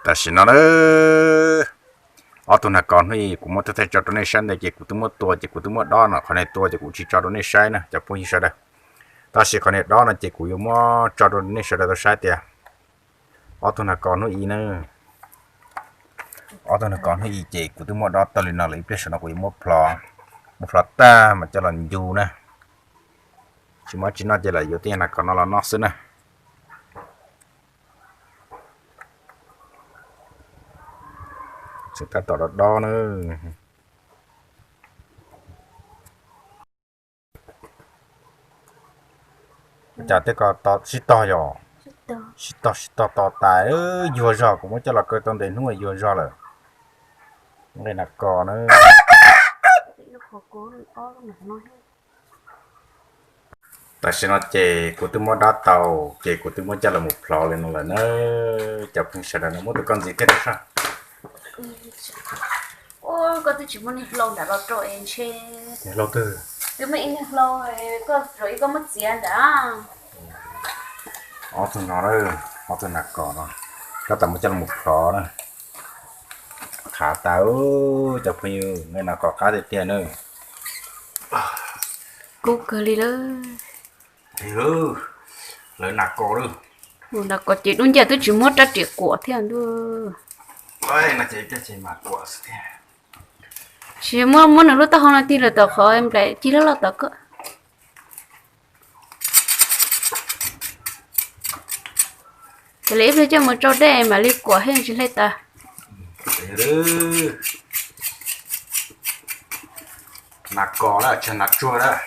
Tam sim no na, ob tug nas kos hnub i kuv muab thaij tso rau nej saib ntawd ces kuv twb muab tua ces kuv twb muab dob no, qhov niag tua ces kuv tsis tso rau nej saib na cov phooj ywg sawv daws. Tab sis qhov niag dob no ces kuv yuav muab tso rau nej sawv daws tau saib tias ob tug nas kos hnub i na, ob tug nas kos hnub i ces kuv twb muab dob tau li no lawm, ib pliag saum no kuv yuav muab plhov, muab plhov tag mas coj los ncu na. Tsis muaj tsis noj ces lawv yuav tej nas kos no los noj xwb na. Tseem tab tom dob dob na. Cas tej ko sib tog yom? Sib tog sib tog to tas, yuag zog, kuv muab coj los kaw tau ntev hnub yuag zog lawm. Nqaij nas kos na. Tam sim no ces kuv twb muab dob tau, ces kuv twb muab coj los mus plhov li no lawm na. Cov phooj sawv daws no muab tus koj ntxiv thiab rau sab. Koj twb tsis muaj niag hlau nram los rau es ntshe. Hlau twg? Twb muaj ib niag hlau, koj rau ib koj muab txiav nram. Ob tug no, ob tug nas kos no, tab tom muab coj los plhov na. Qhav tas, cov phooj ywg, nqaij nas kos qab tiag tiag na. Kub kawg li lawm. Lawv nas kos lawm. Nas kos ces dub nciab twb tsis muab rab riam kuam thiab ntuj. Tsis muab, muab nws lub taub hau no tig lawm tom qhov nplaim cig loj loj tom koj. Ces lawv ib pliag coj mus tsau dej mam li kuam thiaj tsis hle tas. Nas kos lawm, tsis nas tsuag lawm.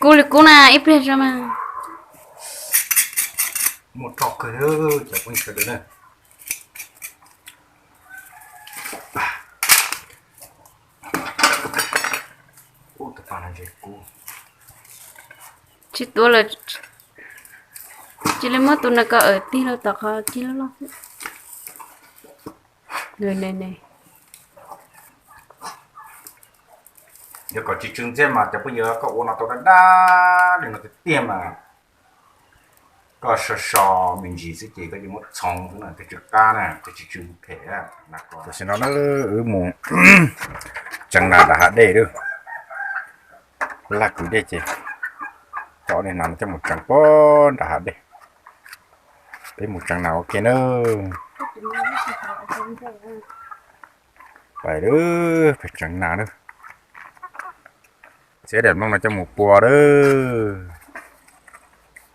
Kub li kub na, ib pliag tso mas. Muaj roj kawg, cov phooj ywg sawv daws na. Tsis tuav lawm, cia li muab tus nas kos awm tig rau tom qhov cig loj loj xwb. Yog kom tsis tsw ntxiab mas cov phooj ywg, koj ua no tau dab dab li no tiag tiag mas koj so so me ntsis xwb ces koj yuav muab txhoov xwb na, thiaj tsw qab na, thiaj tsis tsw phem. Tam sim no na, wb mus tseev nas nram hav dej lawm. Laj kwv dej ces coj niag nas no coj mus tseev puag nram hav dej. Peb mus tseev nas ua ke nawb. Pais lawm, pais tseev nas lawm. Txiav daim nplooj no coj mus pua lawm.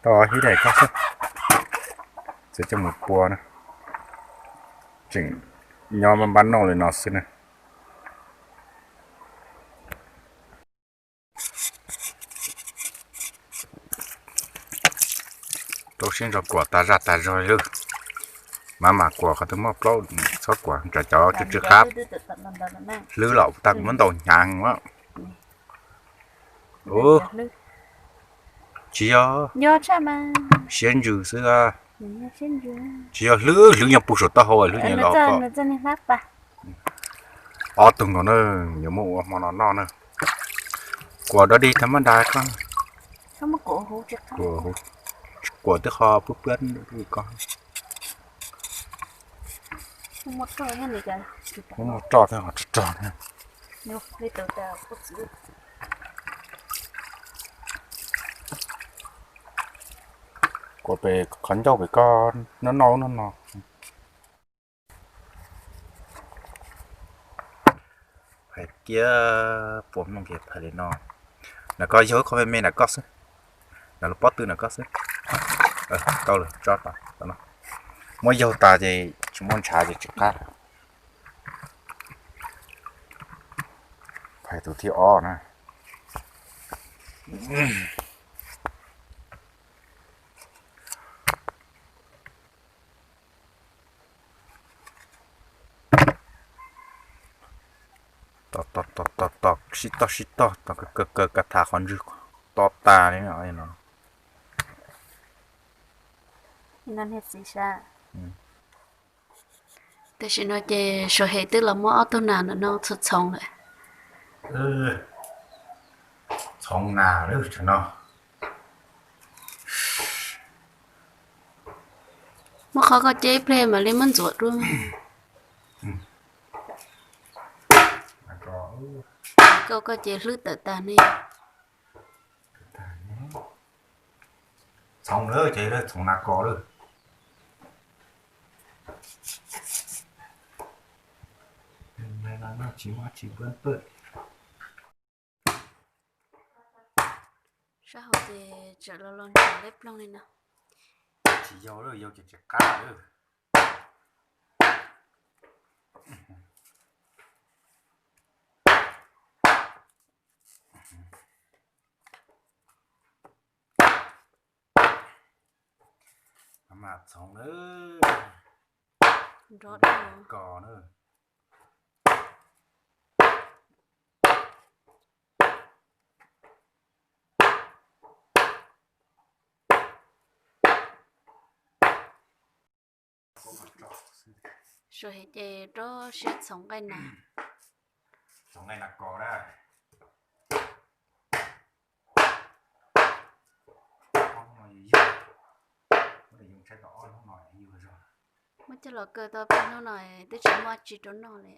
Tau hib daim ko xwb. Txiav coj mus pua na. Tseem nyob npab npab noj li no xwb na. Rau siab ntso kuam tas zaj tas zog li lawm. Mas mas kuam qhov twg muaj plaub, txhob kuam ntsam cov tsw tsw qab. Hlwb los tag kuv muab ntaus hnyav os. Tsis yog, siab ntsws xwb. Tsis yog hlwb, hlwb nyob puag saum taub hau, hlwb nyob los ko. Ob tug nkaus na, yuav muab ua hmo no noj na. Kuam dog dig tag mab nrag ko. Kuam twb qho pub pab ko. Muab roj thiab ho rog rog thiab. Kuam pem qhov ncauj pem ko, noj noj ub noj no. Phais kiag puas mloog kiag phais li no. Nram ko yaug ib qho me me nram ko xwb. Nram lub pob tw nram ko xwb. Tau lawm, tso tau no. Muab yaug tas ces tsis muaj ntshav ces tsis qab. Phais tus thib ob na. Tos tos tos tos tos, sib tog sib tog, tos kaw kaw kaw kaw, thav qhov ntswg to tas li no. Tam sim no ces Suav Hem twb los muab ob tug nas ntawm no txhoov txhoov lawm. Txhoov nas lawm tam no. Muab qhov koj ceb ib pliag mam li muab ntxuav dua. Koj, koj ces hlwb tawm tag ne. Txhoov lawm ces txhoov nas kos lawm. Sab hauv ces tseem los los ntshav leb ploog li no. Tsis yau lawm, yau ces tsis qab lawm. Mas txhoov na, nrov kos na. Suav hev ces rov siab txhoov nqaij nas. Txhoov nqaij nas kos na. Muab coj los kaw tau peb hnub no twb tsis muaj tsi rau noj li.